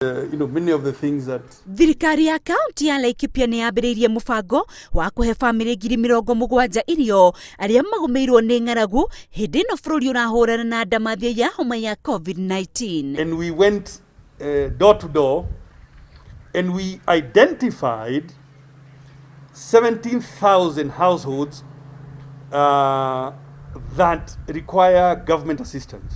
Many of the things that Thirikari ya kaunti ya Laikipia nĩ yambĩrĩirie mũbango wa kũhe bamĩrĩ 70,000 irio arĩa magũmĩirwo nĩ ng'aragu hĩndĩ ĩno bũrũri ũrahũrana na ndamathia ya homa ya COVID-19. And we went door to door and we identified 17,000 households that require government assistance.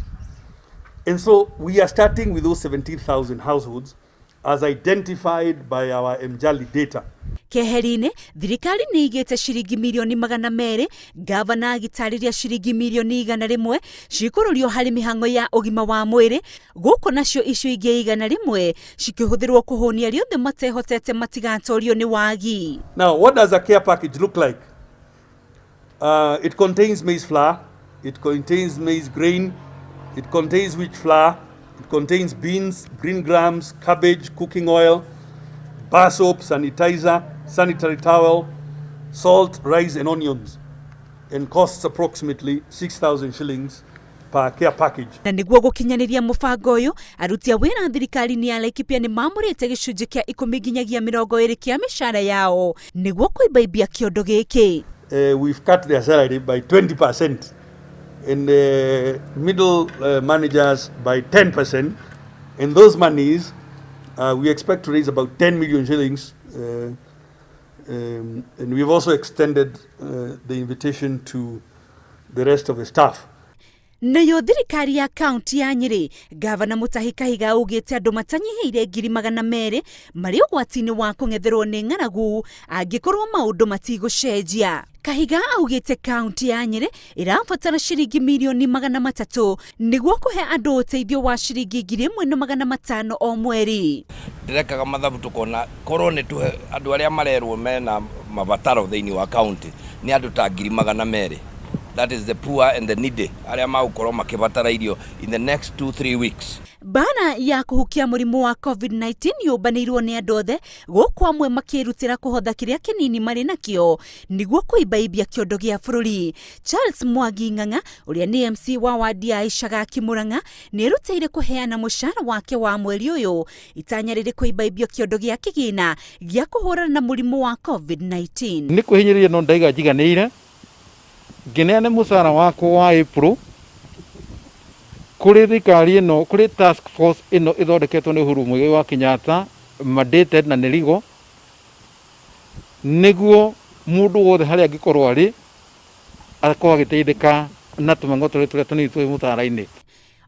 And so we are starting with those 17,000 households as identified by our Mjali data. Keheri-inĩ, thirikari nĩ ĩigĩte ciringi mirioni 200, ngavana agĩtarĩria ciringi mirioni 100 cikũrũrio harĩ mĩhang'o ya ũgima wa mwĩrĩ gũkũ, nacio icio ingĩ 100 cikĩhũthĩrwo kũhũnia arĩa othe matehotete matigatorio nĩ wagi. Now, what does a care package look like? It contains maize flour, it contains maize grain, it contains wheat flour, it contains beans, green grams, cabbage, cooking oil, bar soap, sanitizer, sanitary towel, salt, rice, and onions, and costs approximately 6,000 shillings per care package. Na nĩguo gũkinyanĩria mũbango ũyũ, aruti a wĩra thirikari-inĩ ya Laikipia nĩ mamũrĩte gĩcunjĩ kĩa 10 nginyagia 20 kĩa mĩcara yao nĩguo kũimbaimbia kĩondo gĩkĩ. We've cut their salary by 20% and middle managers by 10%. And those monies, we expect to raise about 10 million shillings. And we've also extended the invitation to the rest of the staff. Nayo thirikari ya kaunti ya Nyĩrĩ, ngavana Mutahi Kahiga augĩte andũ matanyihĩire 200,000 marĩ ũgwati-inĩ wa kũng'etherwo nĩ ng'aragu angĩkorwo maũndũ matigũcenjia. Kahiga augĩte kaunti ya Nyĩrĩ ĩrabatara ciringi mirioni 300 nĩguo kũhe andũ ũteithio wa ciringi 1,500 o mweri. Ndĩrekaga mathabu tũkona korwo nĩ tũhe andũ arĩa marerwo mena mabataro thĩinĩ wa county nĩ andũ ta 200,000, that is the poor and the needy, arĩa magũkorwo makĩbatara irio in the next 2-3 weeks. Mbara ya kũhukia mũrimũ wa COVID-19 yũmbanĩirwo nĩ andũ othe gũkũ, amwe makĩrutĩra kũhotha kĩrĩa kĩnini marĩ nakĩo nĩguo kũimbaimbia kĩondo gĩa bũrũri. Charles Mwangi Ng'ang'a, ũrĩa nĩ MC wa wadi ya Icagaki Mũrang'a, nĩ erutĩire kũheana mũcara wake wa mweri ũyũ, itanya rĩrĩ kũimbaimbio kĩondo gĩa kĩgĩna gĩa kũhũrana na mũrimũ wa COVID-19. Nĩ kwĩhinyĩrĩria, no ndaiga njiganĩire ngĩneane mũcara wakwa wa April kũrĩ thirikari ĩno, kũrĩ task force ĩno ĩthondeketwo nĩ Uhuru Muigai wa Kenyatta, mandated na nĩ legal, nĩguo mũndũ wothe harĩa angĩkorwo arĩ akorwo agĩteithĩka na tũmang'o tũrĩa tũrĩa tũnini twĩ mũcara-inĩ.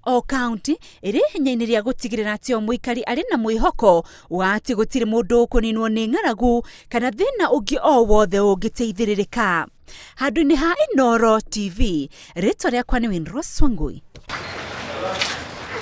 O kaunti ĩrĩ ihenya-inĩ rĩa gũtigĩrĩra atĩ o mũikari arĩ na mwĩhoko wa atĩ gũtirĩ mũndũ ũkũninwo nĩ ng'aragu kana thĩna ũngĩ o wothe ũngĩteithĩrĩrĩka. Handũ-inĩ ha Inooro TV, rĩtwa rĩakwa nĩ Winrose Wangui.